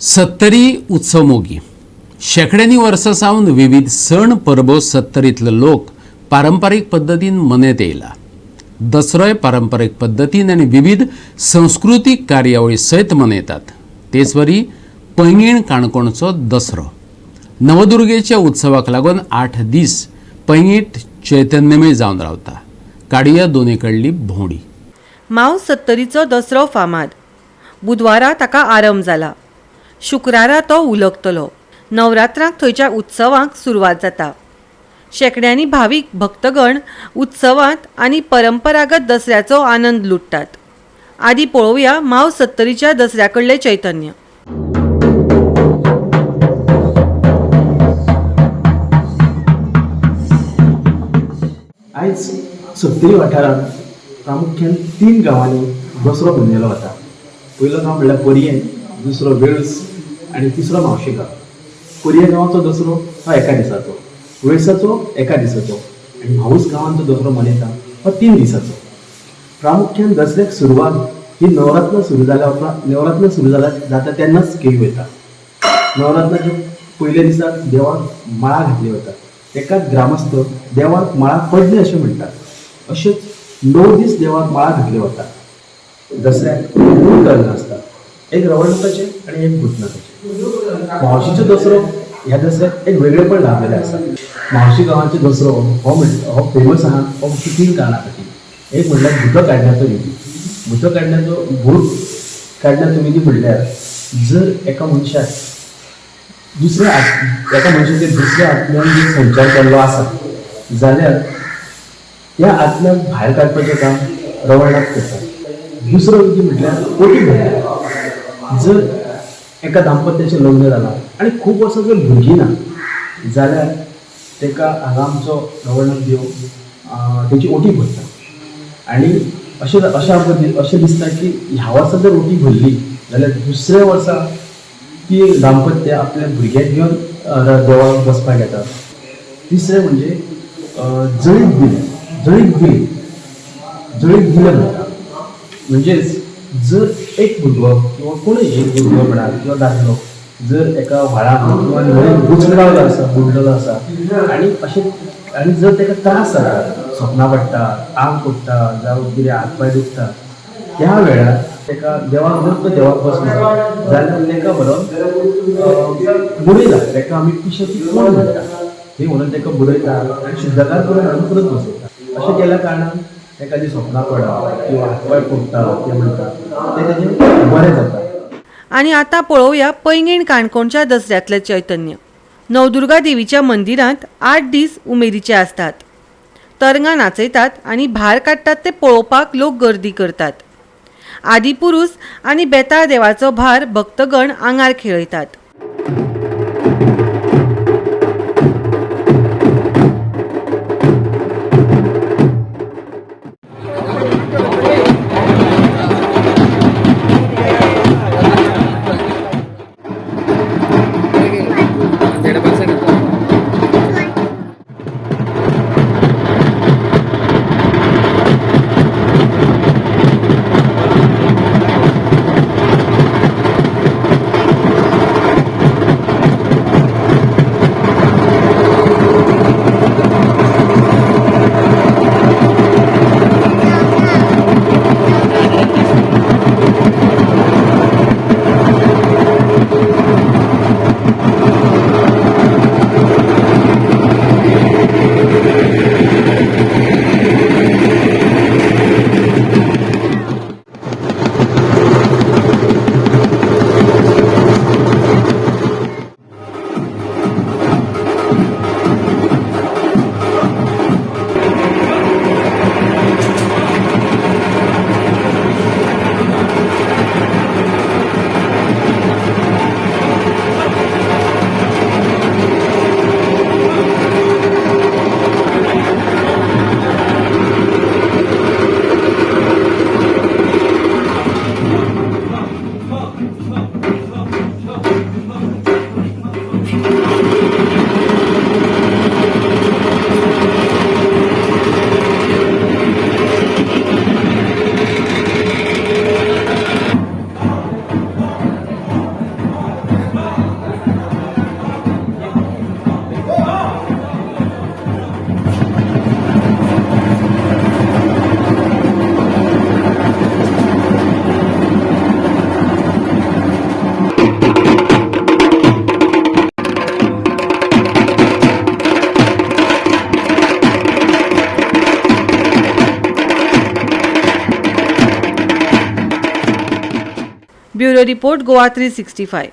सत्तरी उत्सव मोगी शेंकड्यांनी वर्सां सावन विविध सण परबो सत्तरींतले लोक पारंपारीक पद्दतीन मनयत येयला. दसरोय पारंपारीक पद्दतीन आनी विविध संस्कृतीक कार्यावळी सयत मनयतात. तेचवरी पैंगीण काणकोणचो दसरो नवदुर्गेच्या उत्सवाक लागून 8 दीस पैंगीट चैतन्यमय जावन रावता. काडया दोनी कडली भोंवडी. माव सत्तरीचो दसरो फामाद. बुधवारा ताका आरंभ जाला. शुक्रारा तो उलगतलो. नवरात्रांक थंयच्या उत्सवांक सुरवात जाता. शेंकड्यांनी भावीक भक्तगण उत्सवांत आनी परंपरागत दसऱ्याचो आनंद लुटतात. आदी पळोवया माव सत्तरीच्या दसऱ्या कडले चैतन्य. आयज सत्तरी वाठारांत प्रामुख्यान 3 गांवांनी दसरो मनयलो वता. पयलो गांव म्हणल्यार पर्यें, दुसरो वेळस आनी तिसरो म्हावशी गांव. पर्यें गांवाचो दसरो हो एका दिसाचो, वेळसाचो एका दिसाचो आनी म्हावूस गांवांत जो दसरो मनयता हो 3 दिसाचो. प्रामुख्यान दसऱ्याक सुरवात ही नवरात्रां सुरू जाल्या उपरांत, नवरात्रां सुरू जाल्या जाता तेन्नाच केली वता. नवरात्राच्या पयल्या दिसा देवाक माळा घातली वता. एकाच ग्रामस्थ देवाक माळा पडली अशें म्हणटात. अशेंच 9 दीस देवाक माळा घातली वता. दसऱ्याक 2 तरंगां आसतात, एक रवळनाथाचें आनी एक भूतनाथाचें. म्हावशीचो दसरो ह्या दसऱ्याक एक वेगळेपण लाभलेलें आसा. म्हावशी गांवाचो दसरो हो हो फेमस आहा हो 3 कारणां खातीर. एक म्हणल्यार भूत काडण्याचो विधी. भूत काडण्याचो भूत काडण्याचो विधी म्हणल्यार जर एका मनशाक दुसऱ्या एका मनशाचेर दुसऱ्या आत्म्यान जर संचार केल्लो आसा जाल्यार त्या आत्म्याक भायर काडपाचें काम रवळनाथ करता. दुसरो विधी म्हटल्यार ओटी भरप. जर एका दाम्पत्याचें लग्न जालां आनी खूब वर्सां जर भुरगीं ना जाल्यार ताका हांगा आमचो रवळनाथ देव तेची ओटी भरता. आनी अशें अशें आमकां अशें दिसता की ह्या वर्सा जर ओटी भरली जाल्यार दुसऱ्या वर्सा ती दाम्पत्य आपल्या भुरग्याक घेवन देवाक बसपाक येता. तिसरें म्हणजे जळीत दिलें. जळीत दिली जळीत दिलें म्हणटा म्हणजेच जर एक भुरगो किंवा कोणूय एक भुरगो म्हणा किंवा दादलो जर एका व्हाळान किंवा न्हंयेन बुचकडावलो आसा, बुडलेलो आसा आनी अशें आनी जर ताका त्रास जाता, सपनां पडटा, आंग पडटा जावं कितें हात पांय दुखता, त्या वेळार ताका देवाक जर तो देवाक बसलो जाल्यार ताका व्हरोन बुडयता. ताका आमी पिशाची कोण म्हणटा थंय व्हरोन ताका बुडयता आनी शुद्धकार करून हाडून परत बसयता. अशें केल्या कारणान ताका जी सपनां पडप किंवा हात पांय फोडटा तें म्हणटा तें ताजें बरें जाता. आनी आतां पळोवया पैंगीण काणकोणच्या दसऱ्यांतलें चैतन्य. नवदुर्गा देवीच्या मंदिरांत 8 दीस उमेदीचे आसतात. तरंगां नाचयतात आनी भार काडटात ते पळोवपाक लोक गर्दी करतात. आदिपुरूस आनी बेताळ देवाचो भार भक्तगण आंगार खेळयतात. Bureau report, Goa 365.